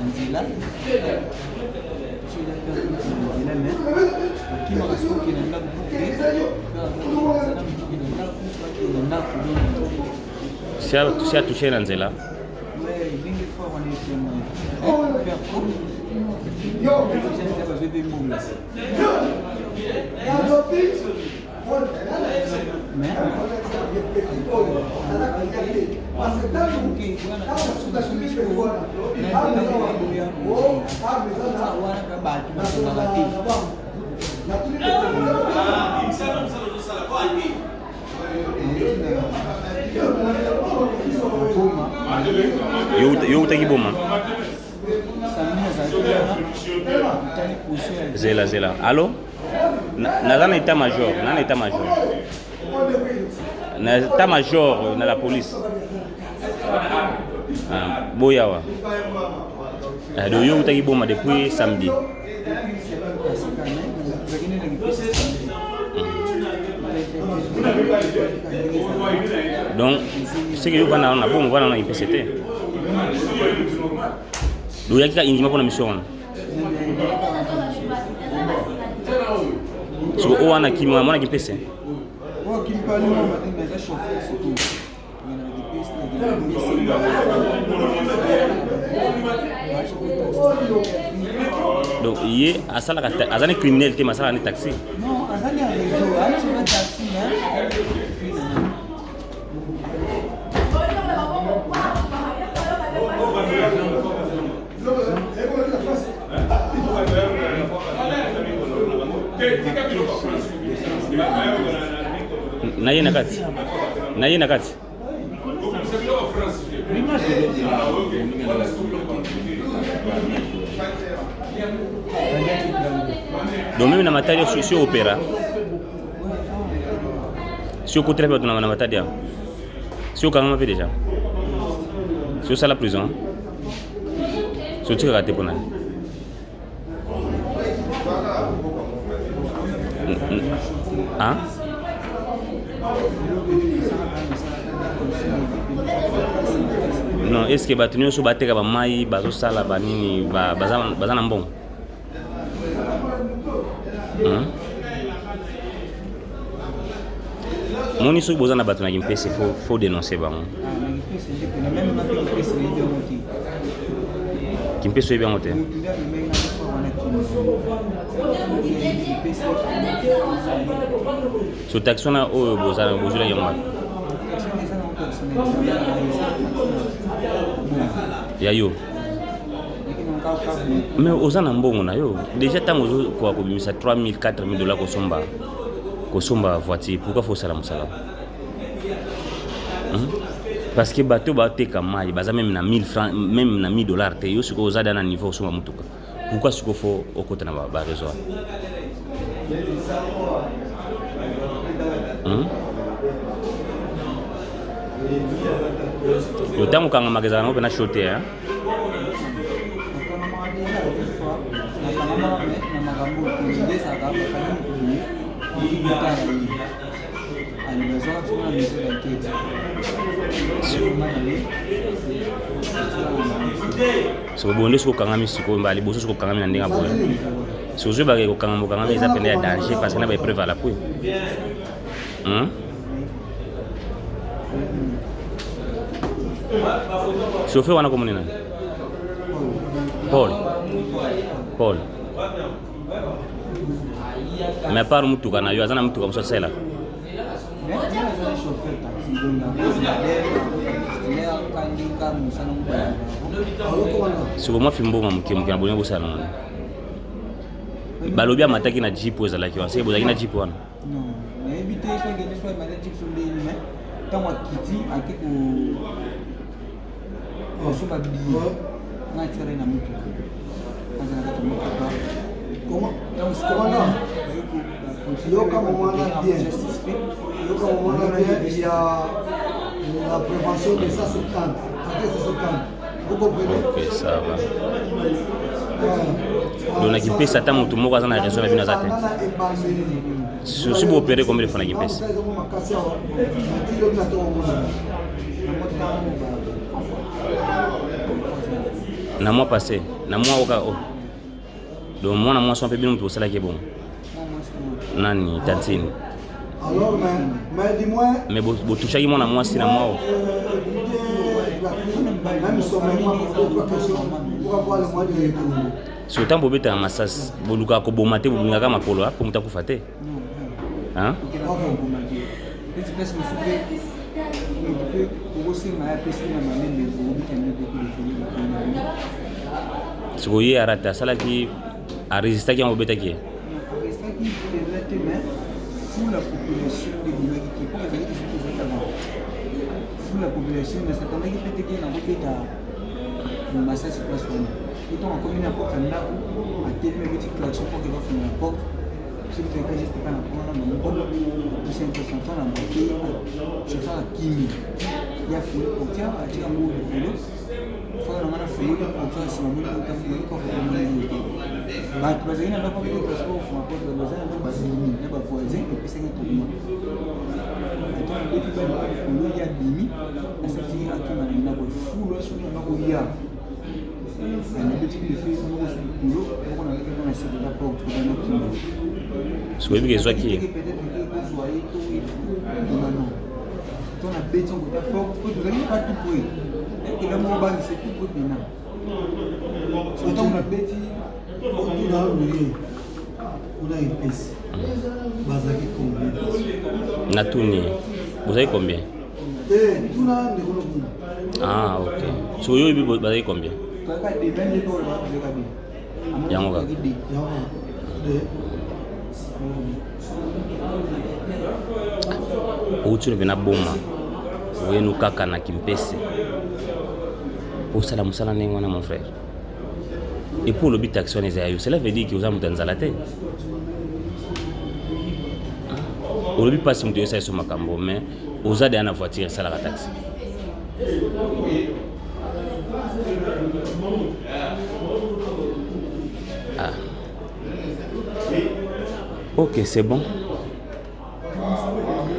nzela nzela me okimaka soki okende ndako okende ndako. Si atouche na nzela. Yo utaki Boma? Zela, zela. Allo, naza na état major, na état major, na état major, na la police. Ah, boyawa. Ah, do yo utaki Boma depuis samedi? Donc soki yo vanda na Boma, vanda na ipese te. Oyaki kaka indima mpona mission wana. Siko oyo wana kimi wana mwana Kimpese. Donc ye asalaka, aza ni criminel te, mais asalaka ni taxi. Non, azali ya réseau, azali taxi, mais Na ye na kati, na ye na kati. Donc même na Matadi si opéra, si okotela mpe bato na Matadi awa, si okangama mpe déjà, si osala prison, si otikaka te mpona ah? Non, est ce que bato nyonso bateka bamai, bazosala banini, baza na mbongo, hmm? Moni soki boza na bato na Kimpese, faut dénoncer bango. Kimpese oyebi yango te. So taxi wana oyo bozwelaki yango wapi? Ya yo, mais oza na mbongo na yo déjà. Ntango ozokoka kobimisa 3000, 4000 dollars kosomba voiture, pourquoi faut osala mosala, Parce que bato bateka mai baza même na 1000 francs, même na 1000 dollars te. Yo sikoyo oza da na niveau osomba motuka, pourquoi sikoyo faut okota na baréseau wana, Yo ntango okangamaka, ezala nango mpena chaud te, hein? Nakangamaka na makambo nde ezalaka bakangi motu boye, kotala ye ale bazwaka biso na maison d'enquête. Soko boye nde soki okangami sikoyo mbala liboso, soki okangami na ndenge ya boye, soki ozwi kokangama, okangami eza pene ya danger, parce que na baépreuve à l'appui, Chauffeur wana komoni nani? Paul. Paul, mais part mutuka na yo, aza na mutuka mosusu asalelaka? Chauffeur taxi, kandika mosala. Siko mwa fimbongo moke moke na bolingi bosala nango. Balobi amataki na jeep oyo ezalaki wana. Seke bozalaki na jeep wana? Non, nayebi te soki akende so amata jeep so ndeni, mais ntango akiti, ake kosomba billet, nga atikala na motuka, aza na kati ya motuka. Comment? Yoka mwana bien, yoka mwana bien. Il y a la prévention de 170, article 170, vous comprenez? Ok, ça va. Donc na Kimpese, ata motu moko aza na réseau na bino aza te? Si boopéré combien de fois na Kimpese? Makasi awa natilobi na ntongo monana. Na mois passé? Na mwa oka o. Donc mwana mwasi wana mpe bino moto bosalaki ye bongo. Nani tantine? Alors, mais du moins. Mais botouchaki mwana mwasi na mwa o. Même sommairement, pour trois questions, pour avoir le moyen de répondre. Soki ntango bobetaka masasi bolukaka koboma te, bolingaka makolo mpo moto akufa te. Hein? Neti place mosusu mpe moto mpe okosenga ye apesi na malembe okobika nde mpe telefone. Sikoyo ye arate asalaki aresistaki yango obetaki ye? Arestaki mpenza te, mais fou la population nde ebimaki te mpo ezalaki soki ezalaki avant fou la population na satandaki mpe teke na kobeta masasi place wana. Ntango akomi na porte ya ndako, atelemi, abeti klaxon mpo ke bafungola porte. Soki toyaka juste kaka na wana bango pousse un peu chanson na moke, chauffeur akimi, ya fungoli portière, atie yango likolo. Frère na nga na fungoli portière nsima, moni ota fungoli coffre, komona ye te. Bato bazali na ndako, abeti klaxon kofunga porte, bato bazali na ndako babimi na bavoisin, epesaki tourment. Ata abeti bali likolo, ye abimi, asati akima na ndako, fulu soki na ndako ya Soki oyebi ke ezwaki ye. Otuna ye kuna epesi bazalaki combien? Natuni ye, bozali combien? Te, tuna ndeko no kuna. Ah ok, soki yo oyebi bazali combien? Yango kaka. Yango de. Outi mpe na Boma, oyenu kaka na Kimpese osala mosala ndenge wana, mon frère. Et puis olobi taxi wana eza ya yo, cela veut dire ke oza moto ya nzala te. Olobi mpasi moto oyosala so makambo, mais oza deya na voiture esalaka taxi. Ah. Ok, c'est bon.